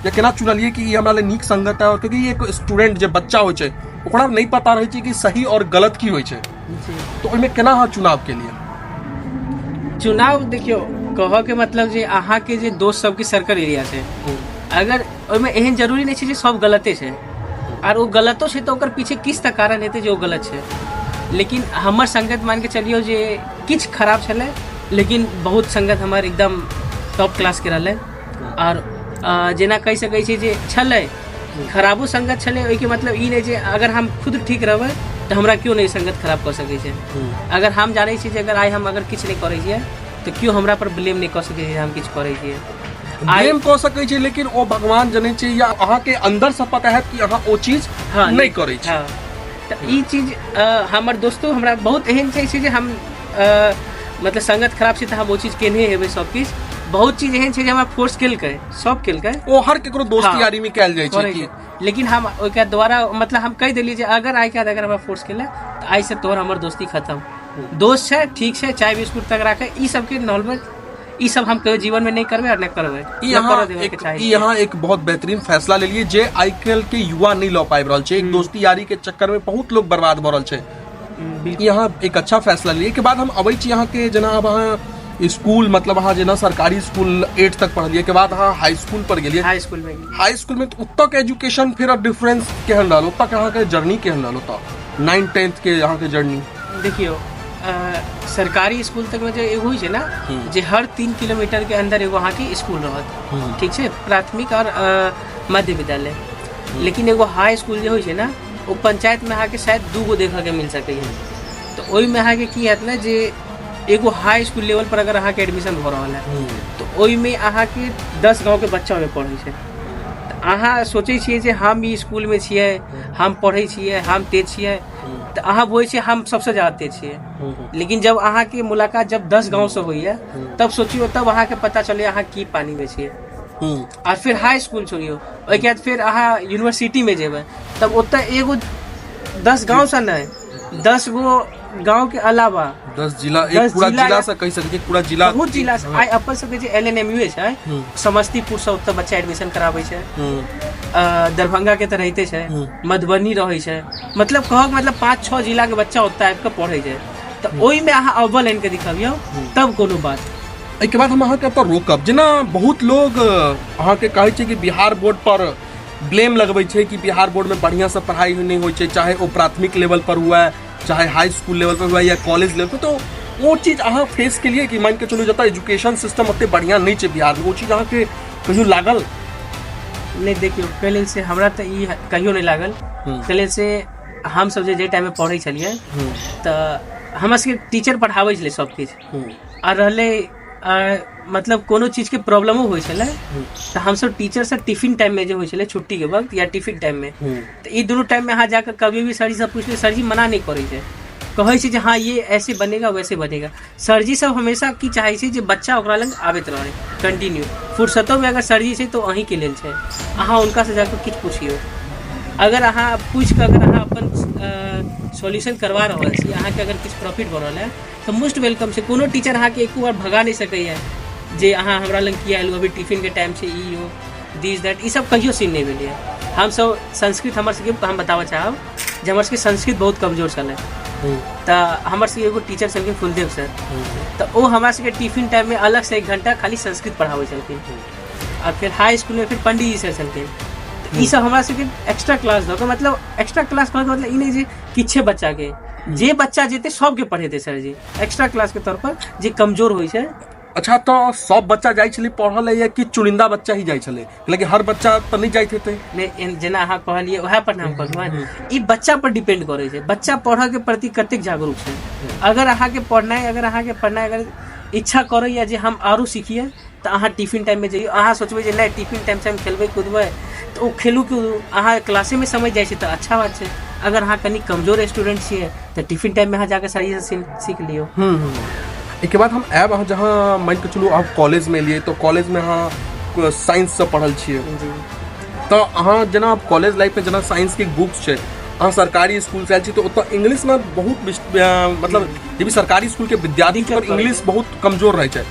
या केना चुनलियै कि ई हमरा लेल नीक संगत है? क्योंकि एक स्टूडेंट जे बच्चा होइ छै, ओकरा नहि पता रहै छै कि सही और गलत की होइ छै। तऽ ओहिमे केना अहाँ चुनाव केलियै? चुनाव देखियौ, कहऽके मतलब जे अहाँके जे दोस्त सबके सर्कल एरिया छै, अगर ओहिमे एहन जरूरी नहि छै जे सब गलते छै। आर ओ गलतो छै तऽ ओकर पीछे किछु तऽ कारण हेतै जे ओ गलत छै। लेकिन हमर संगत मानिके चलियौ जे किछु खराब छलै, लेकिन बहुत संगत हमर एकदम टॉप क्लासके रहलै। आओर जेना कहि सकै छी जे छलै, खराबो संगत छलै, ओहिके मतलब ई नहि जे अगर हम खुद ठीक रहबै तऽ हमरा केओ नहि संगत खराब कऽ सकै छै। अगर हम जानै छी जे अगर आइ हम अगर किछु नहि करै छियै तऽ केओ हमरा पर ब्लेम नहि कऽ सकै छै जे हम किछु करै छियै। ब्लेम कऽ सकै छै, लेकिन ओ भगवान जनै छै या अहाँके अंदर से पता हैत कि अहाँ ओ चीज नहि करै छी। हँ, तऽ ई चीज हमर दोस्तो हमरा बहुत एहन छै जे हम मतलब संगत खराब छै तऽ हम ओ चीज केने हेबै सब किछु। बहुत चीज एहन छै जे हमरा फोर्स केलकै, सब केलकै। ओ हर केकरो दोस्ती यारी में कयल जाइ छै करै कि छै। लेकिन हम ओहिके द्वारा मतलब हम कहि देलियै जे अगर आइ काल्हि अगर हमरा फोर्स केलक तऽ आइसँ तोहर हमर दोस्ती खतम। दोस्त छै, ठीक छै, चाय बिस्कुट तक राखै, ई सबके नॉर्मल, ई सब हम कहियो जीवन में नहीं करबै और नहि करबै। ई न अहाँ करऽ देबऽ के एक चाही। ई अहाँ एक बहुत बेहतरीन फैसला लेलियै जे आइ काल्हि के युवा नहि लऽ पाबि रहल छै। एक दोस्ती यारी के चक्कर में बहुत लोग बर्बाद भऽ रहल छै। बिल्कुल। ई अहाँ एक अच्छा फैसला लेलियै के बाद हम अबै छी अहाँके, जेना आब अहाँ स्कूल, मतलब अहाँ जेना सरकारी स्कूल 8 तक पढ़लियै के बाद अहाँ हाई स्कूल पर गेलियै। हाई स्कूल में गेलियै। हाई स्कूल में तऽ ओतऽ के एजुकेशन फेर डिफरेंस केहन रहल? ओतऽ के अहाँके जर्नी केहन रहल? ओतऽ 9 टेंथ के अहाँके जर्नी? देखियौ, सरकारी स्कूल तक में जे एगो होइ छै ने जे हर 3 किलोमीटर के अंदर एगो अहाँके स्कूल रहत, ठीक छै, प्राथमिक और मध्य विद्यालय। लेकिन एगो हाई स्कूल जे होइ छै ने, ओ पंचायत में अहाँके शायद 2 गो देखऽके मिल सकैए। तऽ ओहिमे अहाँके की हैत ने जे एगो हाई स्कूल लेवल पर अगर अहाँके एडमिशन भऽ रहल है तऽ ओहिमे अहाँके 10 गाँवके बच्चा ओहिमे पढ़ै छै। तऽ अहाँ सोचै छियै जे हम ई स्कूलमे छियै, हम पढ़ै छियै, हम तेज छियै, तऽ अहाँ बोलै छियै हम सबसँ ज्यादा तेज छियै। लेकिन जब अहाँके मुलाकात जब 10 गाँवसँ होइए, तब सोचियौ, तब अहाँके पता चलैए अहाँ की पानीमे छियै। आ फिर हाई स्कूल छोड़ियौ, ओहिके बाद फेर अहाँ यूनिवर्सिटीमे जेबै, तब ओतऽ एगो 10 गाँवसँ नहि, 10 गो गाँवके अलावा 10 जिला, एक 10 पूरा जिला जिला से कहि सकै छी, पूरा जिला। बहुत जिला से। आइ अपन सबके J L N M U छै, समस्तीपुर से ओतऽ बच्चा एडमिशन कराबै छै। दरभंगा के तऽ रहिते छै, मधुबनी रहै छै। मतलब कहक मतलब 5-6 जिला के बच्चा ओतऽ आबि कऽ पढ़ै छै। तऽ ओहिमे अहाँ अव्वल आनि कऽ दिखबियौ तब कोनो बात। एहिके बाद हम अहाँके एतऽ रोकब। जेना बहुत लोग अहाँके कहै छै कि बिहार बोर्ड पर ब्लेम लगबै छै कि बिहार बोर्डमे बढ़िआँसँ पढ़ाइ नहि होइ छै, चाहे ओ प्राथमिक लेवल पर हुए, चाहे हाई स्कूल लेवल पर हुए या कॉलेज लेवल पर। तऽ ओ चीज अहाँ फेस केलियै कि मानि कऽ चलू जतऽ एजुकेशन सिस्टम ओते बढ़िआँ नहि छै बिहारमे, ओ चीज अहाँके कहियो लागल? नहि, देखियौ, ताहि लेल से हमरा तऽ ई कहियो नहि लागल। ताहि लेल से हमसभ जे जाहि टाइममे पढ़ै छलियै तऽ हमरा सबके टीचर पढ़ाबै छलै सब किछु। आ रहलै मतलब कोनो चीजके प्रॉब्लमो होइ छलै तऽ हमसब टीचरसँ टिफिन टाइममे जे होइ छलै, छुट्टीके वक्त या टिफिन टाइममे, तऽ ई दुनू टाइममे अहाँ जाकऽ कभी भी सरजीसँ पूछि लियौ, सरजी मना नहि करै छै। कहै छै जे हाँ, ये ऐसे बनेगा, वैसे बनेगा। सरजी सब हमेशा की चाहै छै जे बच्चा ओकरा लग आबैत रहै कंटिन्यू। फुर्सतोमे अगर सरजी छै तऽ ओ अहीँके लेल छै। अहाँ हुनकासँ जाकऽ किछु पुछियौ। अगर अहाँ पूछि कऽ अगर अहाँ अपन सॉल्यूशन करवा रहल छी, अहाँके अगर किछु प्रॉफिट भऽ रहल है तऽ मोस्ट welcome छै। कोनो टीचर अहाँके एको बार भगा नहि सकैए जे अहाँ हमरा लग किया एलहुँ, अभी टिफिनके टाइम छै, ई ओ दिस that, ई सब कहियो सीन नहि भेलैए। हमसब संस्कृत, हमर सबके, हम बताबऽ चाहब जे हमर सबके संस्कृत बहुत कमजोर छलै। तऽ हमर सबके एगो टीचर छलखिन फुलदेव सर, तऽ ओ हमरा सबके टिफिन टाइममे अलगसँ एक घंटा खाली संस्कृत पढ़ाबै छलखिन। आ फेर हाई स्कूलमे फेर पंडीजी सर छलखिन। तऽ ई सब हमरा सबके एक्स्ट्रा क्लास दऽ कऽ, मतलब एक्स्ट्रा क्लास कहऽके मतलब ई नहि जे किछे बच्चाके, जे बच्चा जेतै सबके पढ़ेतै सरजी एक्स्ट्रा क्लासके तौर पर जे कमजोर होइ छै। अच्छा, तऽ सब बच्चा जाइ छलै पढ़ऽ लए या कि चुनिंदा बच्चा ही जाइ छलै? लेकिन हर बच्चा तऽ नहि जाइत हेतै। नहि, जेना अहाँ कहलियै उएह पर ने हम कहलहुँ हन। ई बच्चा पर डिपेंड करै छै, बच्चा पढ़ऽ के प्रति कतेक जागरूक छै। अगर अहाँके पढ़नाइ अगर इच्छा करैया जे हम आरो सीखिए, तऽ अहाँ टिफिन टाइममे जइयौ। अहाँ सोचबै जे नहि, टिफिन टाइमसँ हम खेलबै कूदबै, तऽ ओ खेलू कूदू, अहाँ क्लासेमे समझ जाइ छै तऽ अच्छा बात छै। अगर अहाँ कनि कमजोर स्टूडेंट छियै तऽ टिफिन टाइममे अहाँ जाकऽ सरजीसँ सीख लियौ। एहिके बाद हम आयब, अहाँ जहाँ मानि कऽ चलू अहाँ कॉलेजमे एलियै तऽ कॉलेजमे अहाँ साइंससँ पढ़ल छियै। जी। तऽ अहाँ जेना कॉलेज लाइफमे जेना साइंसके बुक्स छै, अहाँ सरकारी स्कूलसँ आयल छी तऽ ओतऽ इंग्लिशमे बहुत मतलब जे भी सरकारी स्कूलके विद्यार्थी छै, दिक्कत इंग्लिश बहुत कमजोर रहै छै।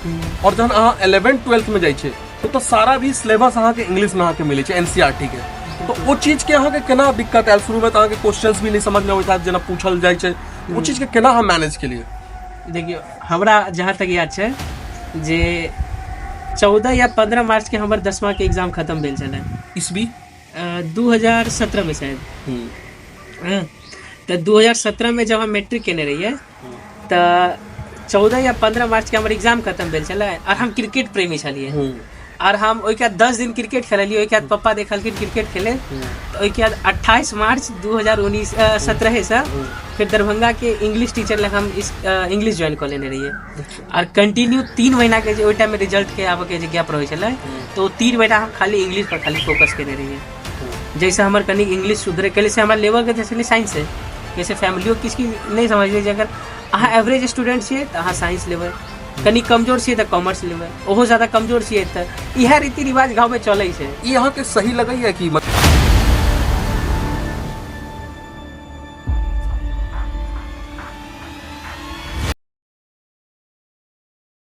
आओर जहन अहाँ 11 12मे जाइ छै तऽ सारा भी सिलेबस अहाँके इंग्लिशमे अहाँके मिलै छै एनसीईआरटी के। तऽ ओ चीजके अहाँके केना दिक्कत आयल? शुरूमे तऽ अहाँके क्वेश्चंस भी नहि समझमे अबैत हैत जेना पूछल जाइ छै, ओ चीजके केना अहाँ मैनेज केलियै? देखियौ, हमरा जहाँ तक याद छै जे 14 या 15 मार्चके हमर 10माके एग्जाम खतम भेल छलै। ईस्वी? 2017मे शायद। हँ, तऽ 2017मे जब हम मैट्रिक केने रहियै तऽ 14 या 15 मार्चके हमर एग्जाम खतम भेल छलै आओर हम क्रिकेट प्रेमी छलियै आओर हम ओहिके बाद 10 दिन क्रिकेट खेललियै। ओहिके बाद पप्पा देखलखिन क्रिकेट खेले, तऽ ओहिके बाद 28 मार्च 2019 17सँ फेर दरभंगाके इंग्लिश टीचर लग हम इंग्लिश ज्वाइन कऽ लेने रहियै आओर कंटिन्यू 3 महीनाके जे ओहि टाइममे रिजल्टके आबऽके जे गैप रहै छलै, तऽ ओ 3 महीना हम खाली इंग्लिश पर खाली फोकस केने रहियै, जैसे हमर कनि इंग्लिश सुधरे के लिए। से हमरा लेबऽ के छलै साइंस से, जैसे फैमिलियो किछु कि नहि समझलियै जे अगर अहाँ एवरेज स्टूडेंट छियै तऽ अहाँ साइंस लेबै, कनि कमजोर छियै तऽ कॉमर्स लेबै, ओहो ज्यादा कमजोर छियै तऽ इएह रीति रिवाज गाँवमे चलै छै। ई अहाँके सही लगैया कि